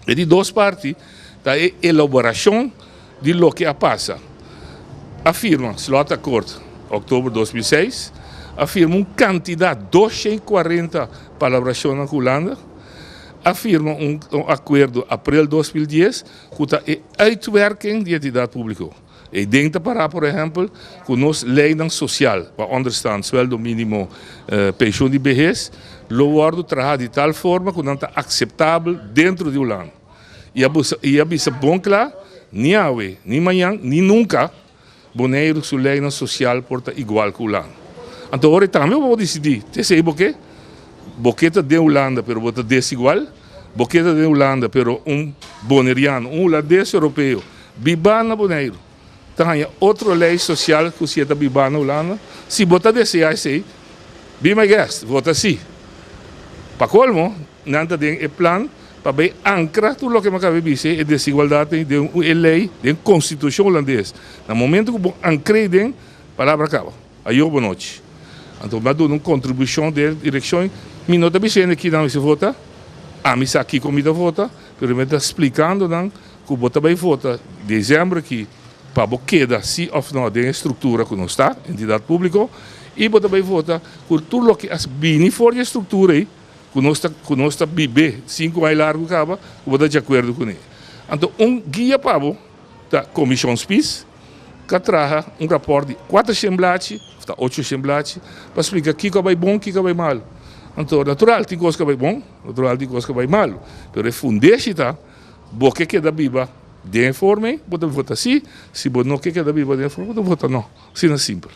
E di dos parti ta e elaborashon di loke a pasa. A firma Slotakkoord òktober 2006, a firma un kantidat, 240 palabrashonnan ku Hulanda, a firma un akuerdo aprel 2010 ku ta e uitwerking di entidat públiko. E den ta pará, por ehèmpel, ku nos leinan sosial pa ònderstant, suèldo mínimo, penshun di behes, lo wòrdu trahá di tal forma ku nan ta akseptabel dentro di Hulanda. I a i a bisa bon kla, ni awe, ni mañan, ni nunka Boneiru su leinan sosial por ta igual ku Hulanda. Anto ora tambe bo por disidí, te esei bo ke? Bo ke ta den Hulanda pero bo ta desigual? Bo ke ta den Hulanda pero un boneriano, un hulandes europeo bibá na Boneiru ta haña otro lei sosial ku si e ta bibá na Hulanda? Si bo ta deseá esei, be my guest, vota sí. Pa kolmo, nan ta den e plan pa bay ankra tur loke mi a kaba di bisa, e desigualdat ei den e lei, den konstitushon hulandes. Na momento ku bo ankr'ei den, palabra a kaba. Ayo bonochi. Anto mi a duna un kontribushon den e direkshon. Mi no ta bisa hende kinan mester vota, ami sa kiko mi ta vota, pero mi ta splikando nan ku bo ta bai vota desèmber aki pa bo keda si òf nò den e struktura ku nos ta, entidat públiko, i bo ta bai vota ku tur loke a bini for di e struktura ei ku nos ta ku nos ta bib'é sinku aña largu kaba ku bo ta di akuerdo kuné. Anto un guia pa bo ta Komishon Spies ku a traha un rapòrt di kuatershen blachi òf ta ochoshen blachi pa splika kiko a bai bon kiko a bai malu. Anto natural tin kos ku a bai bon, natural tin kos ku a bai malu, pero e fundeshi ta Bo ke keda biba den e forma ei, bo ta vota sí. Si bo no ke keda biba den e forma, bo ta vota no. Asina simpel.